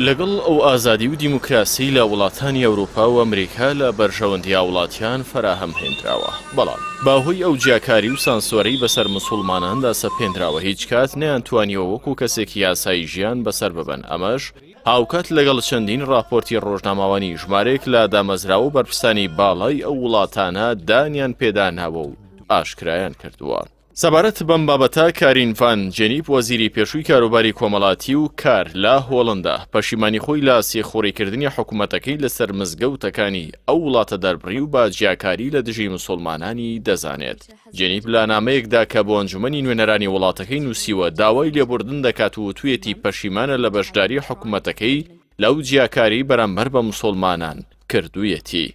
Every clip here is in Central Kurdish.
لەگەڵ ئەو ئازادی و دیموکراسی لە وڵاتانی ئەوروپا و ئەمریکا لە بەرژەوەندی هاوڵاتیان فەراهەم هێنراوە، بەڵام بە هۆی ئەو جیاکاری و سانسۆرەی بەسەر مسوڵماناندا سەپێنراوە هیچکات نەیانتوانیوە وەکو کەسێکی یاسایی ژیان بەسەر ببەن ئەمەش هاوکات لەگەڵ چەندین ڕاپۆرتی ڕۆژنامەوانی ژمارەیەک لە دامەزراوە و بەرپرسانی باڵای ئەو وڵاتانە دانیان پێدا ناوە و ئاشکرایان کردووە. سەبارەت بەم بابەتە کارین ڤان جێنیپ وەزیری پێشووی کاروباری کۆمەڵاتی و کار لە هۆڵندا پەشیمانی خۆی لە سیخوڕیکردنی حکومەتەکەی لەسەر مزگەوتەکانی ئەو وڵاتە دەربڕی و بە جیاکاری لە دژی مسوڵمانانی دەزانێت. جێنیپ لە نامەیەکدا کە بۆ ئەنجومەنی نوێنەرانی وڵاتەکەی نووسیوە داوای لێبوردن دەکات و وتویەتی پەشیمانە لە بەشداری حکومەتەکەی لەو جیاکاری بەرامبەر بە مسوڵمانان کردوویەتی.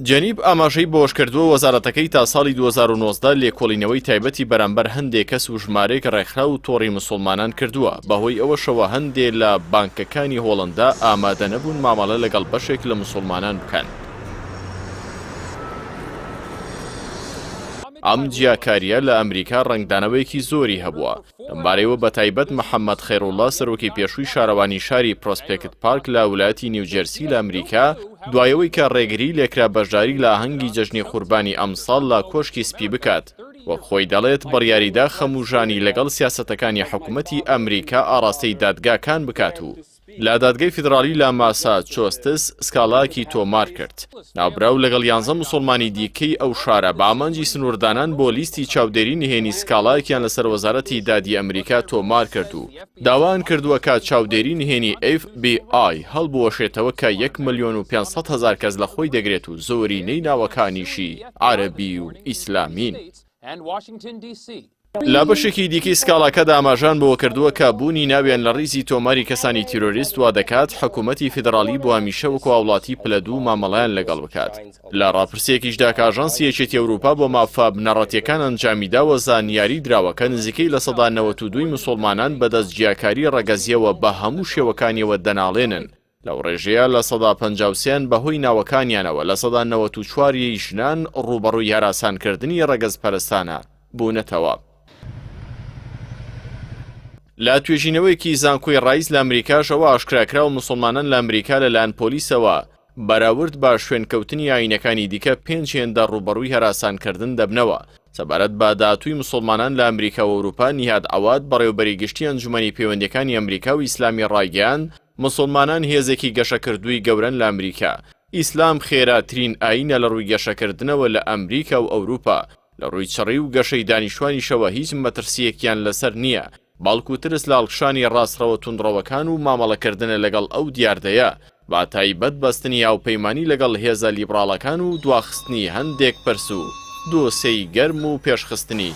جەنیب ئاماژەی بەوەشکردووە، وەزارەتەکەی تا ساڵی 2019 لێکۆڵینەوەی تایبەتی بەرامبەر هەندێ کەس و ژمارەیەک ڕێکخراو و تۆڕی مسوڵمانان کردووە، بەهۆی ئەوەشەوە هەندێ لە بانکەکانی هۆڵەندا ئامادەنەبوون مامەڵە لەگەڵ بەشێک لە مسوڵمانان بکەن. ئەم جیاکارییە لە ئەمریکا ڕەنگدانەوەیەکی زۆری هەبووە، لەمبارەیەوە بەتایبەت محەمەد خەیڕوڵا سەرۆکی پێشووی شارەوانی شاری پرۆسپێکت پارک لە ولایەتی نیوجێرسی لە ئەمریکا دوای ئەوەی کە ڕێگری لێکرا بەشداری لە ئاهەنگی جەژنی قوربانی ئەمساڵ لە کۆشکی سپی بکات وەک خۆی دەڵێت بڕیاریدا خەم و ژانی لەگەڵ سیاسەتەکانی حکومەتی ئەمریکا ئاڕاستەی دادگاکان بکات و لە دادگەی فیدراڵی لە ماساچۆستس سکاڵایەکی تۆمار کرد. ناوبراو لەگەڵ یانزە موسڵمانی دیکەی ئەو شارە بە ئامانجی سنووردانان بۆ لیستی چاودێری نهێنی سکاڵایەکیان لەسەر وەزارەتی دادی ئەمریکا تۆمار کرد و داوایان کردووە کە چاودێری نهێنی ئێف بی ئای هەڵبوەشێتەوە کە یەک ملیۆن و 500 هەزار کەس لە خۆی دەگرێت و زۆرینەی ناوەکانیشی عەرەبی و ئیسلامین. لە بەشێکی دیکەی سکاڵاکەدا ئاماژەیان بەوە کردووە کە بوونی ناویان لە ڕیزی تۆماری کەسانی تیرۆریست وا دەکات حکوومەتی فیدراڵی بۆ هەمیشە وەکو هاوڵاتی پلە دوو مامەڵەیان لەگەڵ بکات. لە ڕاپرسییەکیشدا کە ئاژانسی یەکێتی ئەوروپا بۆ مافە بنەڕەتییەکان ئەنجامیداوە زانیاری دراوە کە نزیکەی 92% ی مسوڵمانان بەدەست جیاکاری ڕەگەزییەوە بە هەموو شێوەکانیەوە دەناڵێنن، لەو ڕێژەیە 53% یان بەهۆی ناوەکانیانەوە 94% ی ژنان ڕووبەڕووی هەراسانکردنی ڕەگەزپەرستانە بوونەتەوە. لە توێژینەوەیەکی زانکۆی ڕایس لە ئەمریکاش ئەوە ئاشکراکراوە موسڵمانان لە ئەمریکا لەلایەن پۆلیسەوە بەراورد بە شوێنکەوتنی ئایینەکانی دیکە پێنج هێندە ڕووبەڕووی هەراسانکردن دەبنەوە. سەبارەت بە داهاتووی موسڵمانان لە ئەمریکا و ئەوروپا نیهاد عەواد بەڕێوەبەری گشتی ئەنجومەنی پەیوەندییەکانی ئەمریکا و ئیسلامی ڕایگەیاند موسڵمانان هێزێکی گەشەکردووی گەورەن لە ئەمریکا. ئیسلام خێراترین ئایینە لە ڕووی گەشەکردنەوە لە ئەمریکا و ئەوروپا. لە ڕووی چڕی و گەشەی دانیشتوانیشەوە هیچ مەترسییەکیان لەسەر نییە، بەڵکو ترس لە هەڵکشانی ڕاستڕەوە توندڕەوەکان و مامەڵەکردنە لەگەڵ ئەو دیاردەیە، بە تایبەت بەستنی هاوپەیمانی لەگەڵ هێزە لیبڕاڵەکان و دواخستنی هەندێک پرس و دۆسێی گەرم و پێشخستنی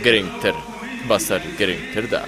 گرنگتر بەسەر گرنگتردا.